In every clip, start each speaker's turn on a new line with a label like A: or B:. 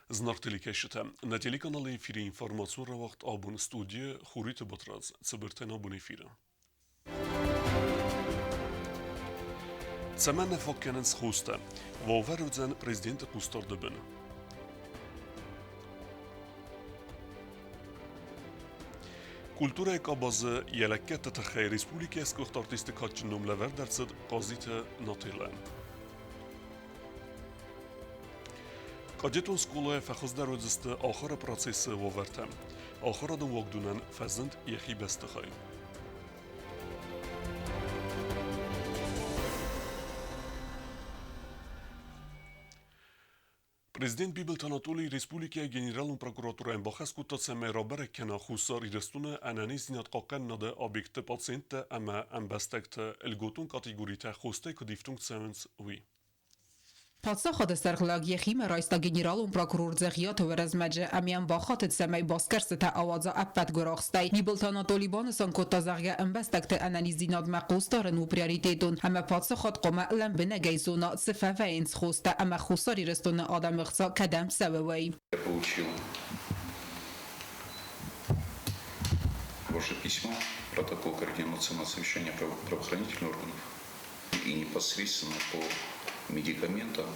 A: Зынаргъ телекӕсджытӕ, нӕ телеканалы эфиры информацион рауагъд абон студийы Хуриты Батрадз, цыбыртӕн абон эфиры. Цӕмӕн нӕ фаг кӕнынц хостӕ? Уавӕр уыдзӕн президенты хъусдарды бын. Культурӕйы къабазы йӕ лӕггӕдты тыххӕй республикӕйы сгуыхт артисты кадджын ном лӕвӕрд ӕрцыд Хъазиты Нателӕн. Кадетон скъолайы фӕхуыздӕр уыдзысты ахуыры процессы уавӕртӕ. Ахуырадон уагдонӕн фӕзынд йӕхи бӕстыхай. Президент Бибылты Анатолий республикӕйы генералон прокуратурӕйӕн бахӕс кодта, цӕмӕй рабӕрӕг кӕна Хуссар Ирыстоны ӕнӕниздзинад хъахъхъӕнынады объектты пациенттӕ ӕмӕ ӕмбӕстӕгты льготон категоритӕ хостӕй куыд ифтонг цӕуынц, уый.
B: Паддзахады сӕргълӕг йӕхимӕ райста генералон прокурор Дзӕгъиаты Уӕрӕзмӕджы ӕмӕ йӕм бахатыд, цӕмӕй басгӕрстытӕ ауадза ӕппӕт гуырахстӕй. Бибылты Анатолий банысан кодта, зӕгъгӕ, ӕмбӕстӕгты ӕнӕниздзинадмӕ хъусдарын у приоритетон ӕмӕ паддзахад хъуамӕ лӕмбынӕгӕй зона, цы фӕвӕййынц хостӕ ӕмӕ Хуссар Ирыстоны адӕмы хца кӕдӕм цӕуы, уый.
C: Я получил ваше письмо, протокол координационного совещания правоохранительных органов и непосредственно по медикаментам,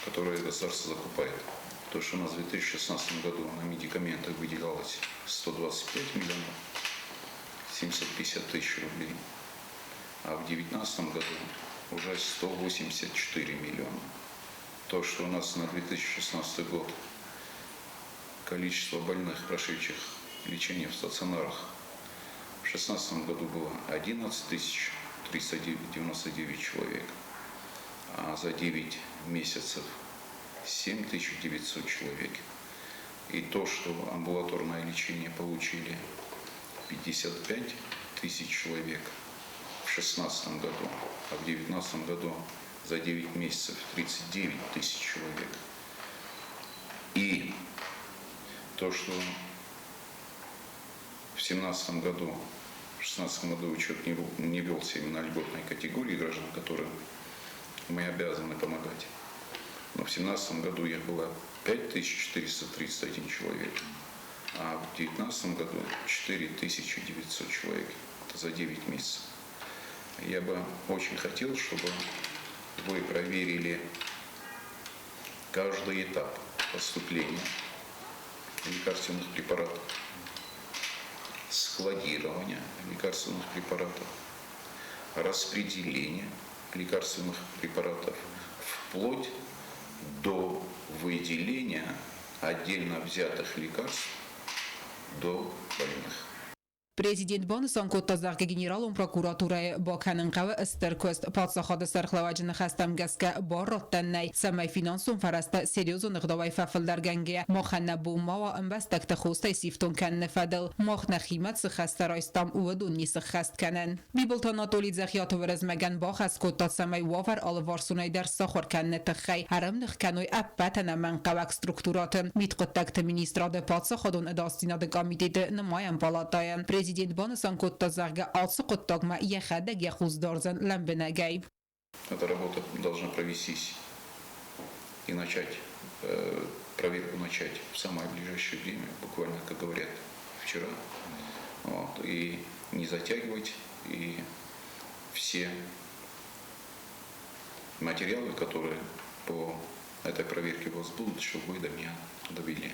C: которые государство закупает. То, что у нас в 2016 году на медикаменты выделялось 125 миллионов 750 тысяч рублей, а в 2019 году уже 184 миллиона. То, что у нас на 2016 год количество больных, прошедших лечение в стационарах, в 2016 году было 11 399 человек, а за 9 месяцев 7900 человек. И то, что амбулаторное лечение получили 55 тысяч человек в 2016 году, а в 2019 году за 9 месяцев 39 тысяч человек. И то, что в 2017 году, в 2016 году учет не велся именно льготной категории граждан, которым мы обязаны помогать. Но в 2017 году их было 5431 человек, а в 2019 году 4900 человек. Это за 9 месяцев. Я бы очень хотел, чтобы вы проверили каждый этап поступления лекарственных препаратов, складирования лекарственных препаратов, распределения лекарственных препаратов, вплоть до выделения отдельно взятых лекарств до больных.
B: Президент банысан кодта, зӕгъгӕ, генералон прокуратурӕйы бакӕнын хъӕуы стыр куыст. Паддзахады сӕргълӕууӕджы ныхӕстӕм гӕсгӕ бар раттӕн нӕй, цӕмӕй финансон фӕрӕзтӕ серьезон ӕгъдауӕй фӕфылдӕргӕнгӕйӕ махӕн нӕ бон ма уа ӕмбӕстӕгты хостӕй сифтонг кӕныны фӕдыл. Мах нӕхимӕ цы хӕстӕ райстам, уыдон не сыххӕст кӕнӕн. Бибылты Анатолий Дзӕхиаты Уырызмӕгӕн бахӕс кодта, цӕмӕй уавӕр алыварсонӕй дӕр сахуыр кӕныны тыххӕй ӕрӕмных кӕной ӕппӕт ӕнӕмӕнгхъӕуӕг структурӕты, Мидхъуыддӕгты министрады, Паддзахадон ӕдасдзинады комитеты, нымайӕн палатӕйы. Президент банысан кодта, зӕгъгӕ, ацы хъуыддагмӕ йӕхӕдӕг йӕ хъус дардзӕн лӕмбынӕгӕй.
C: Эта работа должна провестись и начать проверку начать в самое ближайшее время, буквально, как говорят, вчера. Вот, и не затягивать, и все материалы, которые по этой проверке у вас будут, чтобы вы до меня довели.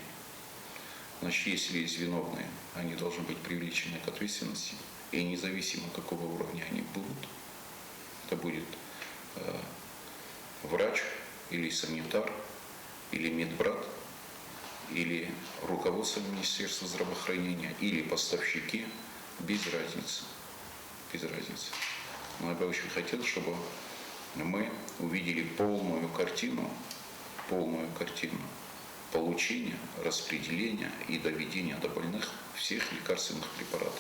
C: Значит, если есть виновные, они должны быть привлечены к ответственности, и независимо какого уровня они будут, это будет врач или санитар, или медбрат, или руководство Министерства здравоохранения, или поставщики, без разницы. Без разницы. Но я бы очень хотел, чтобы мы увидели полную картину получения, распределения и доведения до больных всех лекарственных препаратов.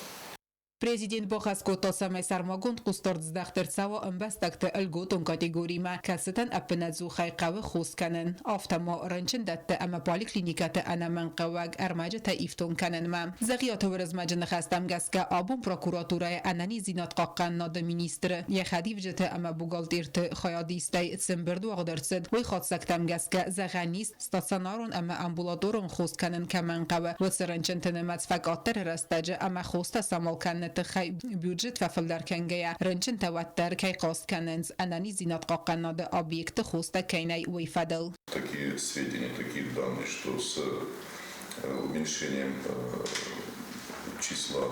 B: Президент бахӕс кодта, цӕмӕй сӕрмагонд хъусдард здӕхт ӕрцӕуа ӕмбӕстӕгты льготон категоримӕ, кӕцытӕн ӕппынӕдзухӕй хъӕуы хос кӕнын, афтӕ ма рынчындӕтты ӕмӕ поликлиникӕты ӕнӕмӕнгхъӕуӕг ӕрмӕджытӕ ифтонг кӕнынмӕ. Дзӕгъиаты Уырызмӕджы ныхӕстӕм гӕсгӕ, абон прокуратурӕйы ӕнӕниздзинад хъахъхъӕнынады министры, йӕ хӕдивджыты ӕмӕ бухгалтерты хайадистӕй цы ӕмбырд уагъд ӕрцыд, уый хатдзӕгтӕм гӕсгӕ зӕгъӕн ис, стационарон ӕмӕ амбулаторон хос кӕнын кӕмӕн хъӕуы, уыцы рынчынты нымӕц фӕкъаддӕр рӕстӕджы ӕмӕ хостӕ самал кӕныны тыххӕй бюджет фӕфылдӕр кӕнгӕйӕ, рынчынтӕ уӕддӕр кӕй хъаст кӕнынц, ӕнӕниздзинад хъахъхъӕнынады объекты хостӕ кӕй нӕй, уый фӕдыл.
D: Такие сведения, такие данные, что с уменьшением числа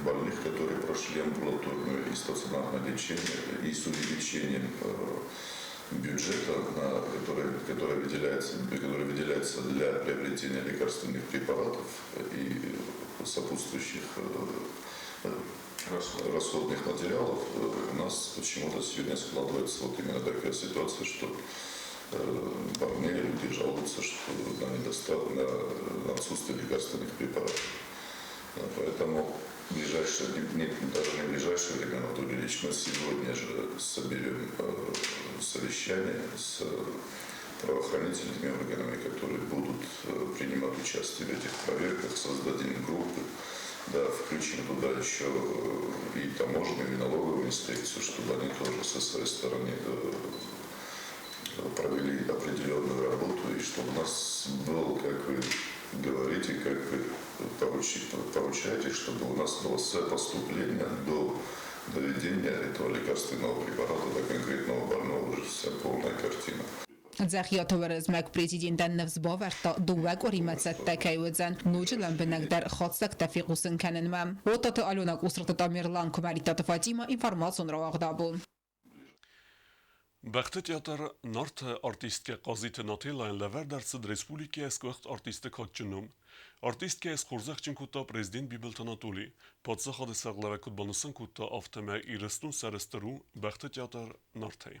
D: больных, которые прошли амбулаторное и стационарное лечение, и с увеличением бюджета, который выделяется для приобретения лекарственных препаратов и сопутствующих расходных материалов, у нас почему-то сегодня складывается вот именно такая ситуация, что больные люди жалуются, что на отсутствие лекарственных препаратов. Поэтому в ближайшее, не, даже не в ближайшее время, Анатолий Ильич, мы сегодня же соберем совещание с правоохранительными органами, которые будут принимать участие в этих проверках, создадим группы, да, включим туда еще и таможню, и налоговую инспекцию, чтобы они тоже со своей стороны провели определенную работу, и чтобы у нас был, как вы говорите, как вы поручаете, чтобы у нас было с поступления до доведения этого лекарственного препарата до конкретного больного уже вся полная картина.
B: Дзӕгъиаты Уырызмӕг президентӕн ныфс бавӕрдта, дыууӕ къуыримӕ цӕттӕ кӕй уыдзӕн ноджы лӕмбынӕгдӕр хатдзӕгтӕ фехъусын кӕнынмӕ. Оттаты Алена, Къусраты Тамерлан, Куымӕридтаты Фатима, информацион рауагъд «Абон».
A: Бӕхты театр Нарты артисткӕ Хъазиты Нателлайӕн лӕвӕрд ӕрцыд республикӕйы сгуыхт артисты кадджын ном. Артисткӕйы схорзӕхджын кодта президент Бибылты Анатоли. Паддзахады сӕргълӕууӕг куыд банысан кодта, афтӕмӕй Ирыстон сӕрыстыр у бӕхты театр Нартӕй.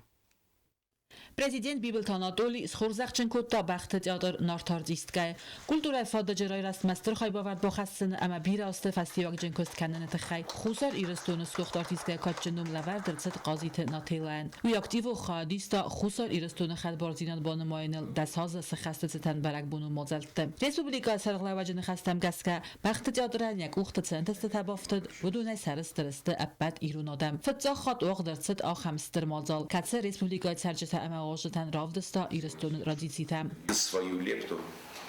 E: Президент Бибылты Анатоли схорзӕхджын кодта бӕхты театр Нарты артисткӕйы. Культурӕйы фадыджы райрӕзтмӕ стыр хайбавӕрд бахӕссыны ӕмӕ бирӕ азты фӕстиуӕгджын куыст кӕныны тыххӕй Хуссар Ирыстоны сгуыхт артисткӕйы кадджын ном лӕвӕрд ӕрцыд Хъазиты Нателлайӕн. Уый активон хайад иста Хуссар Ирыстоны хӕдбардзинад банымайыныл 10 азы сыххӕсты цытӕн бӕрӕгбонон мадзӕлтты. Республикӕйы сӕргълӕууӕджы ныхӕстӕм гӕсгӕ, бӕхты театрӕн йӕ къухты цы ӕнтыстытӕ бафтыд, уыдонӕй сӕрыстыр сты ӕппӕт ирон адӕм. Фыццаг хатт уагъд ӕрцыд ахӕм стыр мадзал, кӕцы республикӕйы цӕрджытӕ ӕмӕ уазджытӕн равдыста Ирыстоны традицитӕ.
C: Свою лепту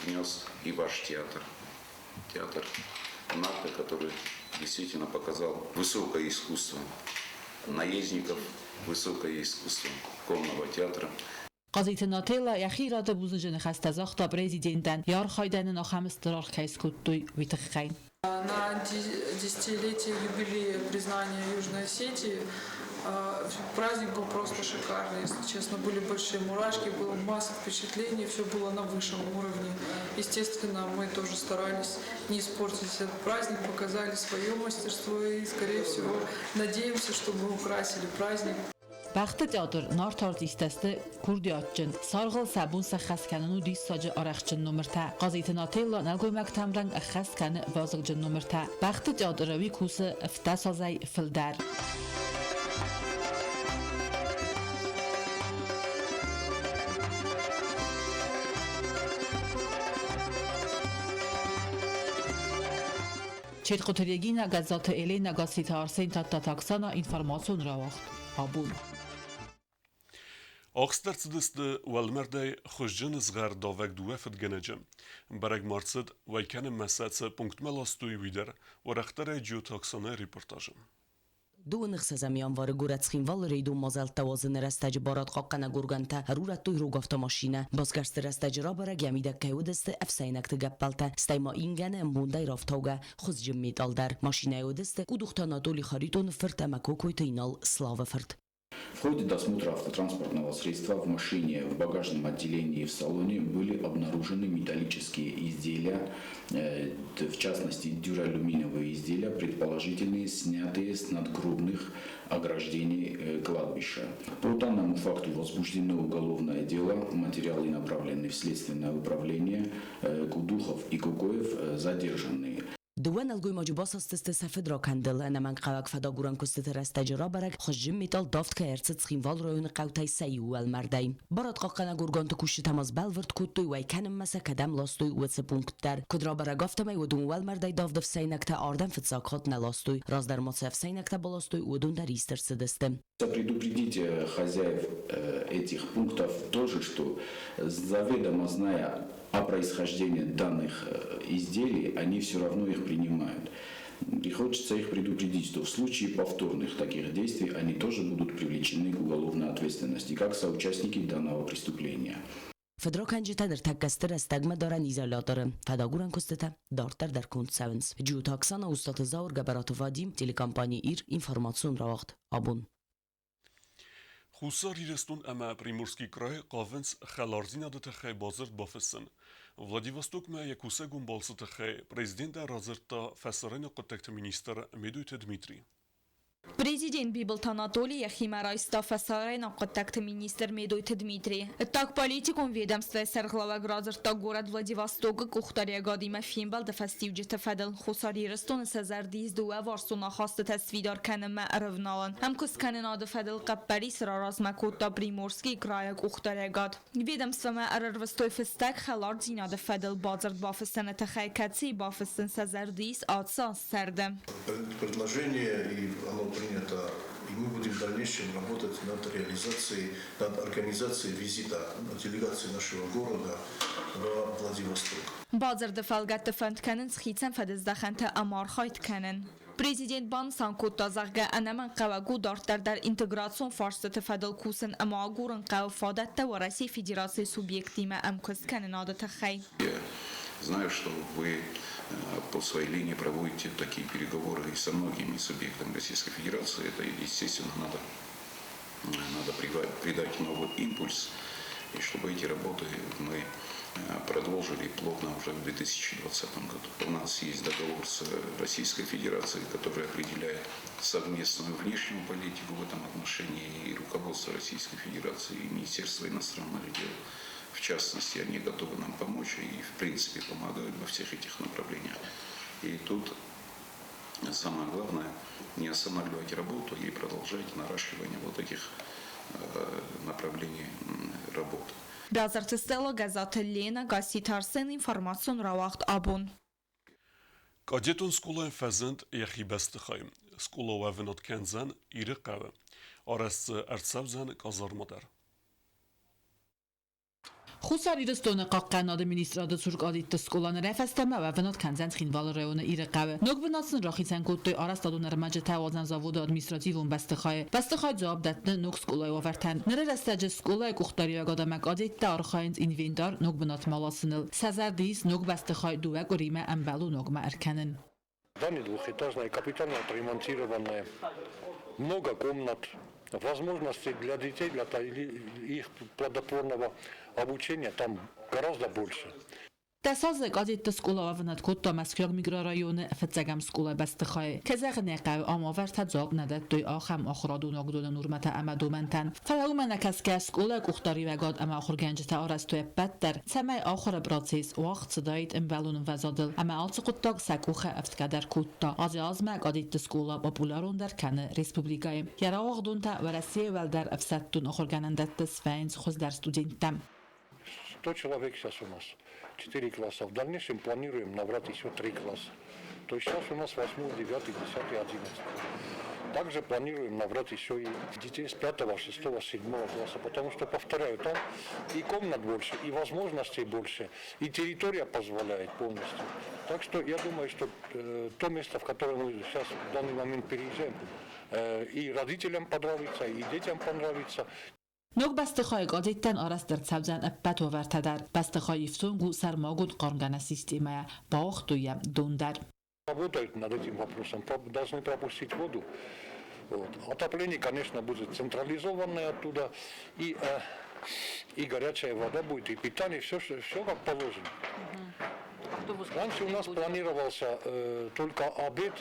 C: внес и ваш театр. Театр Нарты, который действительно показал высокое искусство наездников, высокое искусство конного театра.
E: Хъазиты Нателла йӕхи рады бузныджы ныхӕстӕ загъта президентӕн, йӕ архайдӕн ын ахӕм стыр аргъ кӕй скодтой, уый тыххӕй.
F: На десятилетие юбилея признания Южной Осетии праздник был просто шикарный, если честно. Были большие мурашки, было масса впечатлений, все было на высшем уровне. Естественно, мы тоже старались не испортить этот праздник, показали свое мастерство и, скорее всего, надеемся, что мы украсили праздник.
E: Бӕхты театр Нарты артисттӕ сты курдиатджын, саргъыл сӕ бон сӕххӕст кӕнын у диссаджы арӕхстджын номыртӕ. Хъазиты Нателла нӕлгоймӕгты ӕмрӕнхъ ӕххӕст кӕны вазыгджын номыртӕ. Бӕхты театры уый кусы 17 азӕй фылдӕр. Четхъуты Регина, Гӕззаты Елена, Гасситы Арсен, Тадтаты Оксана, информацион рауагъд «Абон».
A: Ахст ӕрцыдысты уӕлмӕрдӕй хуызджын згъӕр давӕг дыууӕ фыдгӕнӕджы. Бӕрӕг ма рцыд, уӕй кӕнынмӕ сӕ цы пунктмӕ ластой, уый дӕр. Уӕрӕхдӕрӕй Джиоты Оксанайы репортажы.
G: 26 январы горӕт Цхинвалы рейдон мадзӕлттӕ уадзыны рӕстӕджы барадхъахъхъӕнӕг органтӕ ӕрурӕдтой рог автомашинӕ. Басгӕрсты рӕстӕджы рабӕрӕг, йӕ мидӕг кӕй уыдысты ӕфсӕйнӕгты гӕппӕлтӕ, стӕй ма ингӕны ӕмбондӕй рафтаугӕ хуызджын металл дӕр. Машинӕйы уыдысты Къудухты Анатолий Харитоны фырт ӕмӕ Кокойты Инал Славы фырт.
H: В ходе досмотра автотранспортного средства в машине, в багажном отделении и в салоне были обнаружены металлические изделия, в частности дюралюминиевые изделия, предположительно снятые с надгробных ограждений кладбища. По данному факту возбуждено уголовное дело, материалы направлены в следственное управление, Кудухов и Кукоев задержаны.
G: Дыууӕ нӕлгоймаджы басастысты сӕ фыдракӕндыл. Ӕнӕмӕнгхъӕуӕг фӕдагурӕн куыстыты рӕстӕджы рабӕрӕг, хуызджын металл давд кӕй ӕрцыд Цхинвалы районы хъӕутӕй сӕ иуы уӕлмӕрдӕй. Барадхъахъхъӕнӕг органты кусджытӕ ма сбӕлвырд кодтой, уӕй кӕнынмӕ сӕ кӕдӕм ластой, уыцы пункт дӕр. Куыд рабӕрӕг, афтӕмӕй уыдон уӕлмӕрдӕй давд ӕфсӕйнӕгтӕ ардӕм фыццаг хатт нӕ ластой. Раздӕр ма цы ӕфсӕйнӕгтӕ баластой, уыдон дӕр ист ӕрцыдысты.
H: Предупредить хозяев этих пунктов тоже, что заведомо зная о происхождении данных изделий, они все равно их принимают. И хочется их предупредить, что в случае повторных таких действий они тоже будут привлечены к уголовной ответственности, как соучастники данного преступления.
G: Фыдракӕнджытӕ ныртӕккӕ сты рӕстӕгмӕ дарӕн изоляторы. Фӕдагурӕн куыстытӕ дарддӕр дӕр конд цӕуынц. Джиоты Оксана, Устаты Зауыр, Гӕбӕраты Вадим, телекомпани Ир, информацион рауагъд. Абон.
A: Хуссар Ирыстон ӕмӕ Приморский край хъавынц хӕлардзинады тыххӕй бадзырд бафыссын. Владивостокмӕ йӕ кусӕгон балцы тыххӕй президентӕн радзырдта фӕсарӕйнаг хъуыддӕгты министр Медойты Дмитрий.
I: Президент Бибылты Анатоли йӕхимӕ райста фӕсарӕйнаг хъуыддӕгты министр Медойты Дмитрий. Ӕддагполитикон ведомствӕйы сӕргълӕууӕг радзырдта горӕт Владивостокы къухдариӕгадимӕ фембӕлды фӕстиуджыты фӕдыл Хуссар Ирыстоны сӕ зӕрды ис дыууӕварсон ахастытӕ сфидар кӕнынмӕ ӕрӕвналын. Ӕмкуысткӕнынады фӕдыл хъӕппӕрис раразмӕ кодта Приморскийы крайы къухдариӕгад. Ведомствомӕ ӕрӕрвыстой фыстӕг хӕлардзинады фӕдыл бадзырд бафыссыны тыххӕй, кӕцыйы бафыссын сӕ зӕрды ис ацы аз сӕрды.
J: Предложение, и оно принято, и мы будем в дальнейшем работать над реализацией, над организацией визита делегации нашего города во Владивосток.
I: Бадзырды фӕлгӕтты фӕнд кӕнынц хицӕн фӕдыздӕхӕнтӕ ӕмархайд кӕнын. Президент банысан кодта, зӕгъгӕ, ӕнӕмӕнгхъӕуӕг у дарддӕр дӕр интеграцион фарстыты фӕдыл кусын ӕмӕ агурын хъӕуы фадӕттӕ Уӕрӕсейы Федерацийы субъекттимӕ ӕмкуысткӕнынады тыххӕй.
C: Я знаю, что вы по своей линии проводите такие переговоры и со многими субъектами Российской Федерации. Это, естественно, надо придать новый импульс, и чтобы эти работы мы продолжили плотно уже в 2020 году. У нас есть договор с Российской Федерацией, который определяет совместную внешнюю политику в этом отношении и руководство Российской Федерации, и Министерство иностранных дел. В частности, они готовы нам помочь и, в принципе, помогают во всех этих направлениях. И тут самое главное не останавливать работу и продолжать наращивание вот этих направлений работы.
I: Бязырты Стелла, Гӕззаты Лена, Гасситы Арсен, информацион рауагъд Абон.
A: Кадетон скъолайӕн фӕзынд йӕхи бӕстыхай. Скъола уӕвынад кӕндзӕн Ирыхъӕуы. Арӕзт дзы ӕрцӕудзӕн къазарма дӕр.
E: Хуссар Ирыстоны Хъахъхъӕнынады министрады цур кадетты скъола нырӕй фӕстӕмӕ уӕвынад кӕндзӕн Цхинвалы районы Ирыхъӕуы. Ног бынат сын рахицӕн кодтой арӕзтадон ӕрмӕджытӕ уадзӕн заводы административон бӕстыхайы. Бӕстыхай дзуапп дӕтты ног скъолайы уавӕртӕн. Ныры рӕстӕджы скъолайы къухдариуӕгад ӕмӕ кадеттӕ архайынц инвентар ног бынатмӕ ласыныл. Сӕ зӕрды ис ног бӕстыхай дыууӕ къуыримӕ ӕмбӕлон уагмӕ ӕркӕнын.
K: Здание двухэтажное, капитально отремонтированное, много комнат, возможностей для детей, для их плодотворного обучения там гораздо больше.
E: Дӕс азы кадетты скъола уӕвынад кодта Мӕскуыйаг микрорайоны фыццӕгӕм скъолайы бӕстыхайы. Кӕй зӕгъын ӕй хъӕуы, ам уавӕртӕ дзуапп нӕ дӕттой ахӕм ахуырадон уагдоны нормӕтӕ ӕмӕ домӕнтӕн. Фӕлӕ уымӕ нӕкӕсгӕ скъолайы къухдариуӕгад ӕмӕ ахуыргӕнджытӕ арӕзтой ӕппӕт дӕр, цӕмӕй ахуыры процесс уагъд цыдаид ӕмбӕлон ӕмвӕзадыл ӕмӕ алцы хъуыддаг сӕ къухы ӕфтгӕ дӕр кодта. Азӕй-азмӕ кадетты скъола популярондӕр кӕны республикӕйы. Йӕ рауагъдонтӕ Уӕрӕсейы уӕлдӕр ӕфсӕддон ахуыргӕнӕндӕтты свӕййынц хуыздӕр студенттӕ.
K: 100 человек сейчас у нас, 4 класса. В дальнейшем планируем набрать еще 3 класса. То есть сейчас у нас 8, 9, 10, 11. Также планируем набрать еще и детей с 5, 6, 7 класса, потому что, повторяю, там и комнат больше, и возможностей больше, и территория позволяет полностью. Так что я думаю, что то место, в которое мы сейчас в данный момент переезжаем, и родителям понравится, и детям понравится.
E: Ног бӕстыхайы кадеттӕн арӕзт ӕрцӕудзӕн ӕппӕт уавӕртӕ дӕр. Бӕстыхай ифтонг у сӕрмагонд хъармгӕнӕн системӕйӕ, бауагътой йӕм дон дӕр.
K: Работают над этим вопросом, должны пропустить воду. Вот. Отопление, конечно, будет централизованное оттуда, и горячая вода будет, и питание, все как положено. Раньше у нас планировался только обед,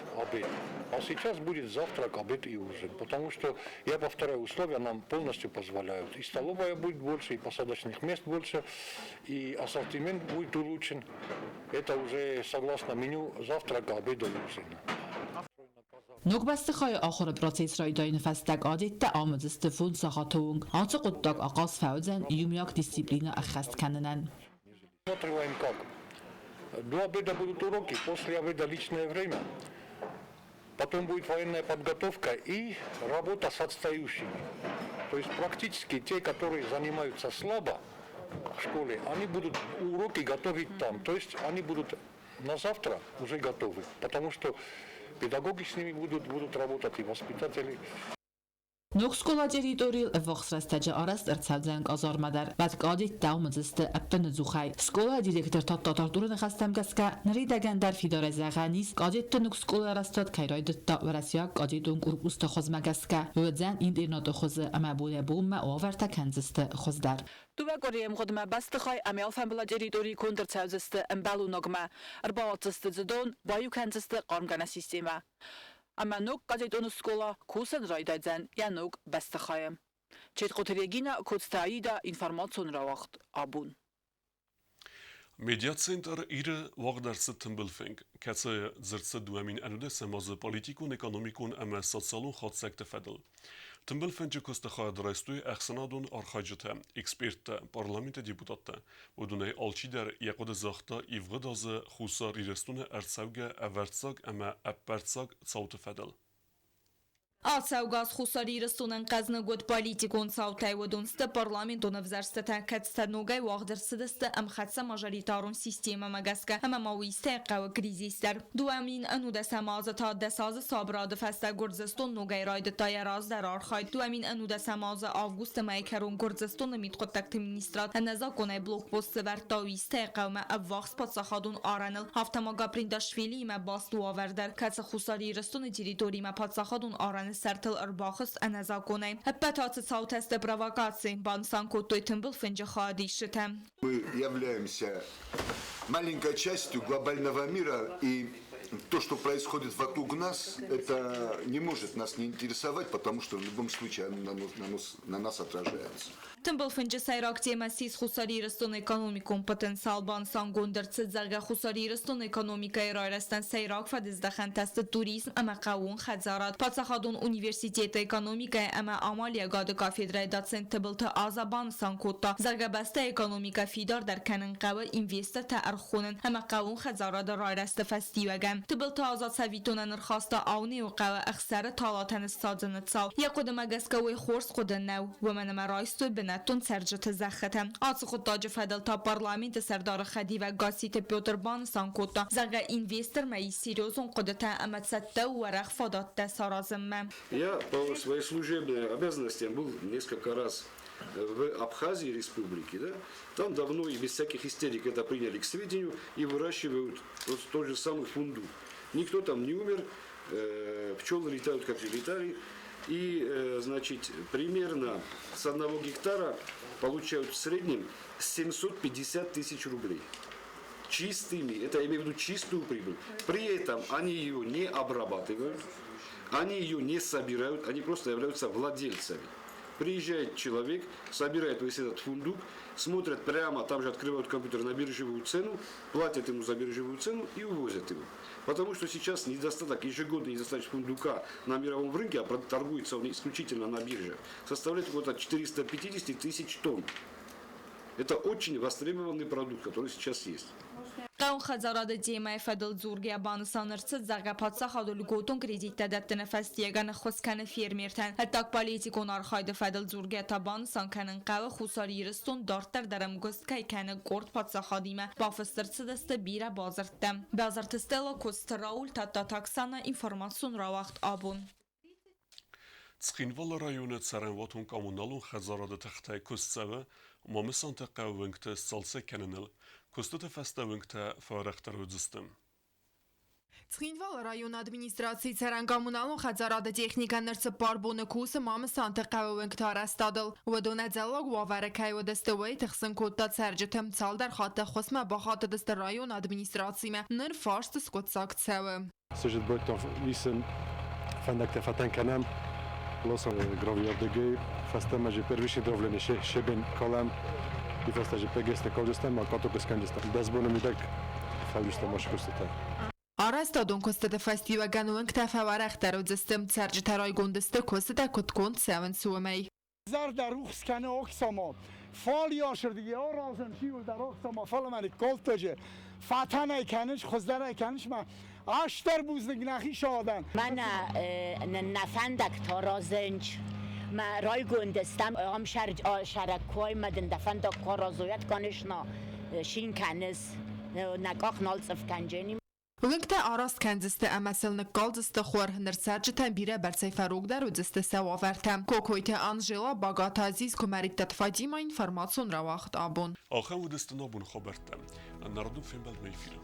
K: а сейчас будет завтрак, обед и ужин, потому что, я повторяю, условия нам полностью позволяют. И столовая будет больше, и посадочных мест больше, и ассортимент будет улучшен. Это уже согласно меню завтрака, обеда и ужина.
E: Ног бӕстыхайы ахуыры процесс райдайыны фӕстӕ кадеттӕ ам уыдзысты 5 сахаты онг. Ацы хъуыддаг ахъаз фӕуыдзӕн иумиаг дисциплинӕ ӕххӕст кӕнынӕн.
K: Рассматриваем как? До обеда будут уроки, после обеда личное время. Потом будет военная подготовка и работа с отстающими. То есть практически те, которые занимаются слабо в школе, они будут уроки готовить там. То есть они будут на завтра уже готовы, потому что педагоги с ними будут работать и воспитатели.
E: Ног скъолайы территорийыл ӕввахс рӕстӕджы арӕзт ӕрцӕудзӕн къазарма дӕр. Уӕд кадеттӕ уым уыдзысты ӕппынӕдзухӕй. Скъолайы директор Тадтаты Артуры ныхӕстӕм гӕсгӕ, ныридӕгӕн дӕр фидарӕй зӕгъӕн ис, кадетты ног скъолайы арӕзтад кӕй райдыдта уӕрӕсейаг кадетон корпусты хуызмӕ гӕсгӕ. Уыдзӕн интернаты хуызы ӕмӕ бонӕй-бонмӕ уавӕртӕ кӕндзысты хуыздӕр. Дыууӕ къуырийы ӕмгъуыдмӕ бӕстыхай ӕмӕ алфамбылай территорийы конд ӕрцӕудзысты ӕмбӕлон ногмӕ, ӕрбауадздзысты дзы дон, баиу кӕндзысты хъармгӕнӕн системӕ. Ӕмӕ ног кадетон скъола кусын райдайдзӕн йӕ ног бӕстыхайы. Четхъоты Регина, Коцты Аида, информацион рауагъд Абон.
A: Медиацентр Иры уагъд ӕрцыд тымбыл фынг, кӕцы дзырд цыд 2019 азы политикон, экономикон ӕмӕ социалон хатдзӕгты фӕдыл. Тымбыл фынджы куысты хайад райстой ӕхсӕнадон архайджытӕ, эксперттӕ, парламенты депутаттӕ. Уыдонӕй алчидӕр йӕ хъуыды загъта ивгъуыд азы Хуссар Ирыстоны ӕрцӕугӕ ӕвӕрццаг ӕмӕ ӕппӕрццаг цауты фӕдыл.
I: Ацӕугӕ аз Хуссар Ирыстонӕн хъӕзныг уыд политикон цаутӕй, уыдон сты парламентон ӕвзӕрстытӕ, кӕцытӕ ногӕй уагъд ӕрцыдысты ӕмхӕццӕ мажоритарон системӕмӕ гӕсгӕ ӕмӕ ма уый истӕй хъӕуы кризис дӕр. 2019 азы та 10 азы сабырады фӕстӕ Гуырдзыстон ногӕй райдыдта йӕ раздӕры архайд. 2019 азы августы мӕйы кӕрон Гуырдзыстоны мидхъуыддӕгты министрад ӕнӕзакъонӕй блокпост сӕвӕрдта Уистӕйы хъӕумӕ ӕввахс паддзахадон арӕныл, афтӕ ма Гаприндашвилиимӕ баст уавӕр дӕр, кӕцы Хуссар Ирыстоны территоримӕ паддзахадон арӕны сӕртыл ӕрбахызт ӕнӕзакъонӕй. Ӕппӕт ацы цаутӕ сты провокаци, банысан кодтой тымбыл фынджы хайадисджытӕ.
L: Мы являемся маленькой частью глобального мира, и то, что происходит вокруг нас, это не может нас не интересовать, потому что в любом случае оно на нас отражается.
I: Тымбыл фынджы сӕйраг темӕ ссис Хуссар Ирыстоны экономикон потенциал. Банысангонд ӕрцыд, зӕгъгӕ, Хуссар Ирыстоны экономикӕйы райрӕзтӕн сӕйраг фӕдыздӕхӕнтӕ сты туризм ӕмӕ хъӕууон хӕдзарад. Паддзахадон университеты экономикӕйы ӕмӕ амалиӕгады кафедрӕйы доцент Тыбылты Аза банысан кодта, зӕгъгӕ, бӕстӕйы экономикӕ фидардӕр кӕнын хъӕуы инвестортӕ ӕрхонын ӕмӕ хъӕууон хӕдзарады райрӕзты фӕстиуӕгӕн. Тыбылты Аза цӕвиттонӕн ӕрхаста Аунеуы хъӕуы ӕхсӕры талатӕ ныссадзыны цау. Йӕ хъуыдымӕ гӕсгӕ уый хорз хъуыды нӕу, уымӕн ӕмӕ райстой бынӕттон цӕрджыты зӕххытӕ. Ацы хъуыддаджы фӕдыл та парламенты сӕрдары хӕдивӕг Гасситы Петр банысан кодта, зӕгъгӕ, инвестормӕ ис серьезон хъуыдытӕ ӕмӕ цӕттӕ у уӕрӕх фадӕттӕ саразынмӕ.
M: Я по своей служебной обязанностям был несколько раз в Абхазии республике, да, там давно и без всяких истерик это приняли к сведению и выращивают вот тот же самый фундук. Никто там не умер, пчелы летают, как и летали. И, значит, примерно с 1 гектара получают в среднем 750 тысяч рублей. Чистыми, это я имею в виду чистую прибыль. При этом они ее не обрабатывают, они ее не собирают, они просто являются владельцами. Приезжает человек, собирает весь этот фундук, смотрят прямо, там же открывают компьютер на биржевую цену, платят ему за биржевую цену и увозят его. Потому что сейчас недостаток, ежегодный недостаток фундука на мировом рынке, а торгуется он исключительно на бирже, составляет около 450 тысяч тонн. Это очень востребованный продукт, который сейчас есть.
I: Хъӕууон хӕдзарады темӕйы фӕдыл дзургӕйӕ банысан ӕрцыд, зӕгъгӕ, паддзахадон льготон кредиттӕ дӕттыны фӕстиуӕгӕн ӕххуыс кӕны фермертӕн. Ӕддагполитикон архайды фӕдыл дзургӕйӕ та банысан кӕнын хъӕуы, Хуссар Ирыстон дарддӕр дӕр ӕмгуыст кӕй кӕны къорд паддзахадимӕ, бафыст ӕрцыдысты бирӕ бадзырдтӕ. Базарты Стелла, Коцты Рауль, Тадтаты Оксана, информацион рауагъд Абон.
A: Цхинвалы районы цӕрӕнуатон-коммуналон хӕдзарады тыхтӕй куыст цӕуы Мамысанты хъӕуы уынгты сцалцӕг кӕныныл. Куыстыты фӕстӕ уынгтӕ фӕуӕрӕхдӕр уыдзысты.
N: Цхинвалы районы администрацийы цӕрӕн-коммуналон хӕдзарады техникӕ ныр цыппар боны кусы Мамысанты хъӕуы уынгты арӕзтадыл. Уыдон ӕдзӕллаг уавӕры кӕй уыдысты, уый тыхсын кодта цӕрджыты. Цалдӕр хатты ӕххуысмӕ бахатыдысты районы администрацимӕ. Ныр фарст скъуыддзаг цӕуы.
O: Сыжытбойттон исын фӕндӕгтӕ фӕтӕн кӕнӕм. Лосон гравиордыгӕй фӕстӕмӕ же первичный давление щебень калӕм. И фӕстӕ же ПГС-тӕ калдзыстӕм, ма каток скӕндзыстӕм. 10 боны мидӕг фӕудзыстӕм куыстытӕ.
N: Арӕзтадон куыстыты фӕстиуӕгӕн уынгтӕ фӕуӕрӕхдӕр уыдзысты, цӕрджытӕ райгонд сты, куыстытӕ куыд конд цӕуынц, уымӕй.
P: Зӕрдӕ рухс кӕны Оксама. Фалиасырдыги аразын хиуылдӕр Оксама, фӕлӕ мӕ никкодтаджы. Фӕтӕнӕй кӕныс, хуыздӕрӕй кӕныс мӕ астӕр бузныг нӕхи садӕн.
Q: Мӕнӕ нӕ фӕндӕгтӕ аразынч. Мӕ райгонд стӕм ам сӕрӕгкой мӕ дын дӕ фӕндаг куы аразойат, конечно, шин кӕныс, нӕ къах нал цъыф кӕнджени.
N: Уынгтӕ араст кӕндзысты ӕмӕ сыл ныккалдзысты хур. Ныр цӕрджытӕн бирӕ бӕрцӕй фӕрогдӕр уыдзысты сӕ уавӕртӕ. Кокойты Анжела, Багаты Азиз, Куымӕридтаты Фатимӕ, информацион рауагъд абон.
A: Ахӕм уыдысты нӕ абоны хабӕрттӕ. Ӕнӕрадон фембӕлдмӕ эфиры.